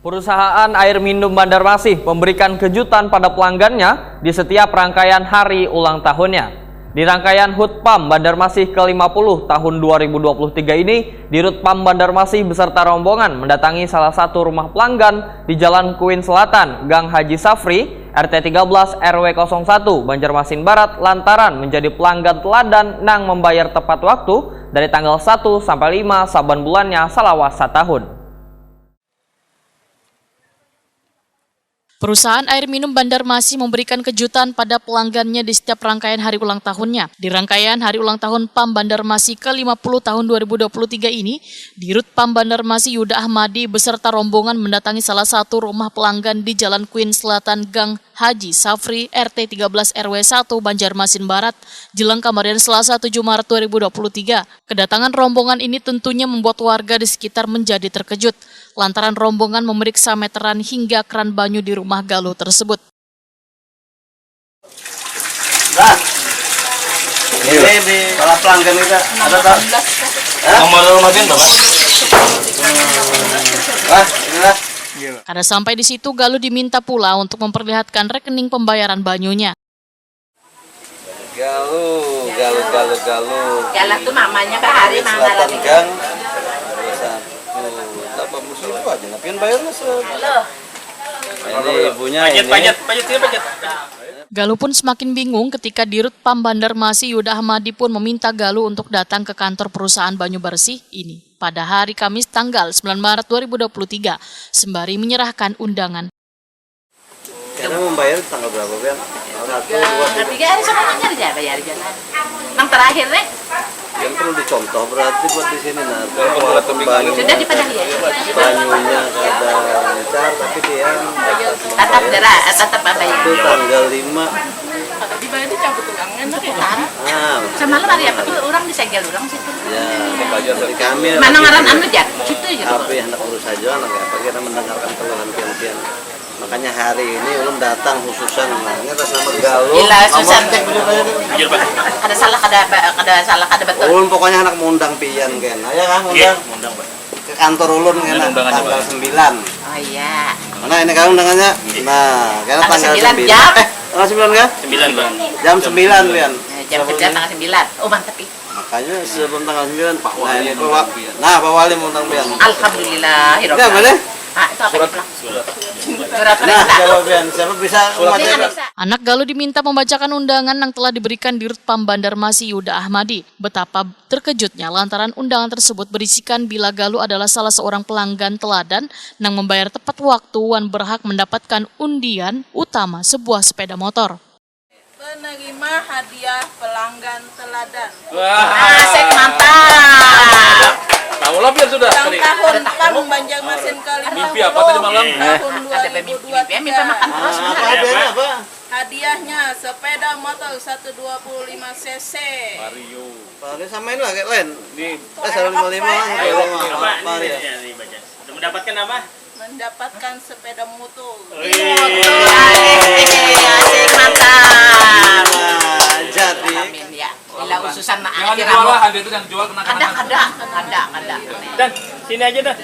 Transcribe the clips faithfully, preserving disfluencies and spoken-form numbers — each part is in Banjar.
Perusahaan air minum Banjarmasin memberikan kejutan pada pelanggannya di setiap rangkaian hari ulang tahunnya. Di rangkaian hut pam Banjarmasin ke lima puluh tahun dua ribu dua puluh tiga ini, Dirut Pam Banjarmasin beserta rombongan mendatangi salah satu rumah pelanggan di Jalan Kuin Selatan, Gang Haji Safri, R T tiga belas R W kosong satu, Banjarmasin Barat, lantaran menjadi pelanggan teladan nang membayar tepat waktu dari tanggal satu sampai lima saban bulannya salawas satahun. Perusahaan air minum Banjarmasin memberikan kejutan pada pelanggannya di setiap rangkaian hari ulang tahunnya. Di rangkaian hari ulang tahun pam Banjarmasin ke lima puluh tahun dua ribu dua puluh tiga ini, Dirut Pam Banjarmasin Yuda Ahmadi beserta rombongan mendatangi salah satu rumah pelanggan di Jalan Kuin Selatan, Gang Haji Safri, R T tiga belas R W satu, Banjarmasin Barat, jelang kamarian Selasa tujuh Maret dua ribu dua puluh tiga. Kedatangan rombongan ini tentunya membuat warga di sekitar menjadi terkejut lantaran rombongan memeriksa meteran hingga keran banyu di rumah Galuh tersebut. Nah, ini di para pelanggan kita ada tak? Hah? Nomor rumah pian berapa? Nah, inilah. Kada sampai di situ, Galuh diminta pula untuk memperlihatkan rekening pembayaran banyunya. Galuh, galuh, galuh, galuh. Jalan tuh mamanya ke hari Selatan mangalami. Gang. Dua satu. Delapan puluh ribu aja, nah pian bayarnya se. Ini ibunya Pajet, ini. Pajet, Pajet, sini Pajet. Galuh pun semakin bingung ketika Dirut Pam Banjarmasin Yuda Ahmadi pun meminta Galuh untuk datang ke kantor perusahaan banyu bersih ini pada hari Kamis tanggal sembilan Maret dua ribu dua puluh tiga sembari menyerahkan undangan. Karena membayar tanggal berapa pian? Satu, dua, tiga. Tiga hari sama aja aja bayar jalan. Nang terakhir nih Yang perlu dicontoh berarti buat di sini nah. Kalau pembanyu, sudah dipedah ya. Banyunya kada lancar tapi dia Tatap dera, tatap apa ya? Itu tanggal lima. Dibayar dicabut uangnya nanti kan. Nah, Semalam hari apa tuh orang disegel orang situ. Ya, jadi kami Mana ngaran anu jar? Situ aja. Tapi anak urus aja anak apa kita mendengarkan keluhan pian-pian. Makanya hari ini ulun datang khususan nah, ini atas nama Galuh. Gila susah. Jujur, Pak. Ada salah kada ada salah kada betul. Ulun pokoknya anak mengundang pian kan. Ayo kan Iya, undang undang, Pak. ke kantor ulun kan Undangan tanggal apa? sembilan. Oh iya. Mana ini kan undangannya? Nah, karena Tanggal tanggal sembilan sembilan. jam. Eh, tanggal sembilan kan? Sembilan, Pak. Jam sembilan pian. Eh, Jam kerja tanggal sembilan. Oh mantep ih. Makanya sebelum tanggal sembilan. Nah, ini Pak Wa- Nah, Pak Wali mengundang pian. Alhamdulillah. Ini apa nih? Ah, itu apa nih pulang? Surat Nah, perintah. Coba pian, siapa bisa Ini membaca? nggak bisa. Anak Galuh diminta membacakan undangan yang telah diberikan Dirut Pam Banjarmasin Yuda Ahmadi. Betapa terkejutnya lantaran undangan tersebut berisikan bila Galuh adalah salah seorang pelanggan teladan nang membayar tepat waktu wan berhak mendapatkan undian utama sebuah sepeda motor. Penerima hadiah pelanggan teladan. Wah. Asik mantap. Tahu lah pian sudah Ulang tadi. Tahun pam Banjarmasin ke lima Mimpi apa tadi malam? Tahun dua Ada ribu mimpi dua mimpi mimpi makan terus. Apa hadiahnya apa? Hadiahnya sepeda motor satu dua puluh lima cc. Vario. Paling sama ini lah kayak lain. Ini Eh, satu lima lima kan. Ayo, Kalau apa? Apa Ini, ya? ini, ini baca. Sudah mendapatkan apa? Mendapatkan sepeda motor. Wih. Asik mantap. Nah, jadi Amin ya. Bila ususan nak Jangan akhir dijual lah, rambut. hadiah itu jangan dijual kena Ada ada ada ada. Dan sini aja dah.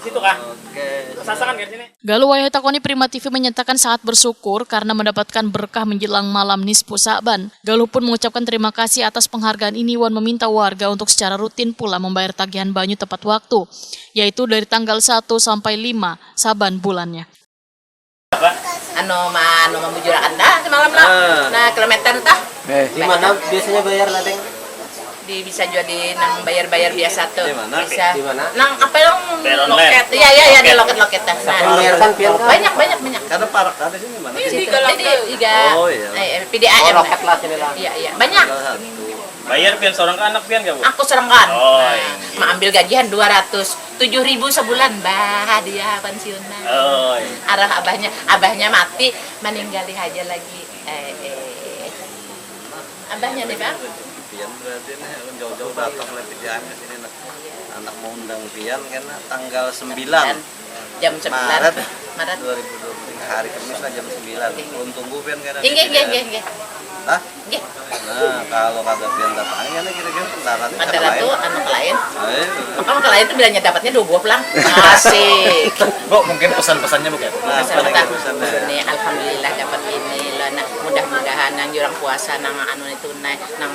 Situ kah? Oke. Sasangan kan sini. Galuh wayah ditakoni Prima T V menyatakan sangat bersyukur karena mendapatkan berkah menjelang malam Nisfu Sa'ban. Galuh pun mengucapkan terima kasih atas penghargaan ini wan meminta warga untuk secara rutin pula membayar tagihan banyu tepat waktu, yaitu dari tanggal satu sampai lima saban bulannya. Anu ma anu membujurakan dah semalam lah. Nah kilometer tah. Di mana biasanya bayar nadeng? Di bisa juga di nang bayar-bayar biasa tuh. Di mana? Bisa. Di mana? Nang apa yang Bayar online. Loket? Iya iya iya di loket-loket dah. Nah, Membayarkan pian kah? banyak banyak banyak. Karena parak ada sini mana? Di situ. Jadi iga Oh, iya. eh, P D A M. Oh, loket lah sini lah. Iya iya banyak. Salah satu. Bayar pian seorang ke anak pian gak, Bu? Aku serengkan. Oh, Nah, iya. Mengambil gajian dua ratus tujuh ribu sebulan bah dia pensiunan. Oh, iya. Arah abahnya, abahnya mati meninggali aja lagi. Eh, eh. Abahnya nih bang. Pian berarti nih, ulun jauh-jauh datang lah P D A M ke sini nah. Anak mau undang pian kena tanggal sembilan. Jam sembilan. Maret. Maret. Dua ribu dua puluh tiga hari Kamis lah jam sembilan. Ulun tunggu pian kena. Inggih, inggih, inggih, inggih. Hah? Inggih. Nah, kalau kada pian datangi, kira-kira kendaraan Ada ratu, anu ke lain. Ayo. Maka ke lain tuh bilanya dapatnya dua buah pelang. Asik. Bu, mungkin pesan-pesannya Bu ya? Nah, Pesan paling petang. pesannya. Ini alhamdulillah dapat ini lah. Nah, mudah-mudahan nang jurang puasa, nang anu ni tunai, nang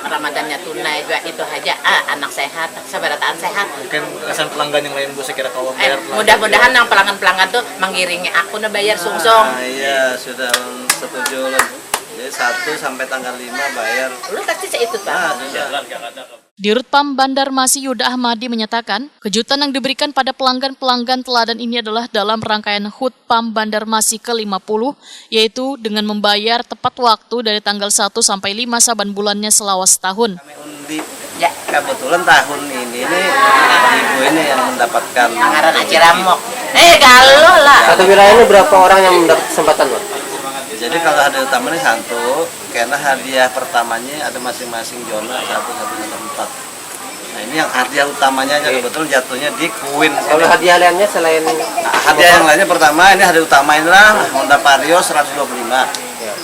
Ramadannya tunai juga itu aja. Ah, anak sehat, sabarataan sehat. Mungkin kesan pelanggan yang lain Bu, sekira kawa Eh, bayar pelanggan. Mudah-mudahan nang pelanggan-pelanggan tuh manggiringi aku nah bayar sungsung. Ah, iya, sudah setuju ulun. Jadi satu sampai tanggal lima bayar. Lu pasti seitu Nah, pak. sudah. Dirut Pam Bandarmasi Yuda Ahmadi menyatakan, kejutan yang diberikan pada pelanggan-pelanggan teladan ini adalah dalam rangkaian HUT Pam Bandarmasi ke lima puluh, yaitu dengan membayar tepat waktu dari tanggal satu sampai lima saban bulannya selama setahun. Kami undi. Ya, kebetulan tahun ini nih ibu ini yang mendapatkan. Ngaran Aci Ramok. Eh, galo lah. Satu wilayah ini berapa orang yang mendapat kesempatan, Pak? Jadi kalau hadiah utama ini satu, karena hadiah pertamanya ada masing-masing zona satu sampai zona empat. Nah, ini yang hadiah utamanya aja kebetulan jatuhnya di Queen Kalau sini. Hadiah lainnya selain Nah, hadiah yang lainnya pertama ini hadiah utama inilah Honda Vario seratus dua puluh lima.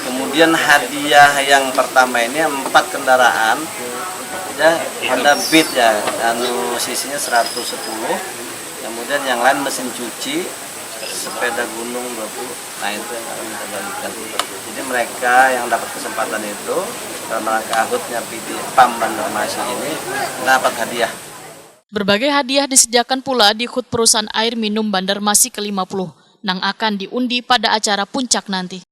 Kemudian hadiah yang pertama ini empat kendaraan. Ya, Honda Beat ya, anu sisinya seratus sepuluh. Kemudian yang lain mesin cuci, sepeda gunung dua puluh. Nah, itu yang akan kita bagikan. Jadi mereka yang dapat kesempatan itu dalam rangka HUT-nya P D Pam Bandarmasi ini dapat hadiah. Berbagai hadiah disediakan pula di HUT perusahaan air minum Bandarmasi ke lima puluh, nang akan diundi pada acara puncak nanti.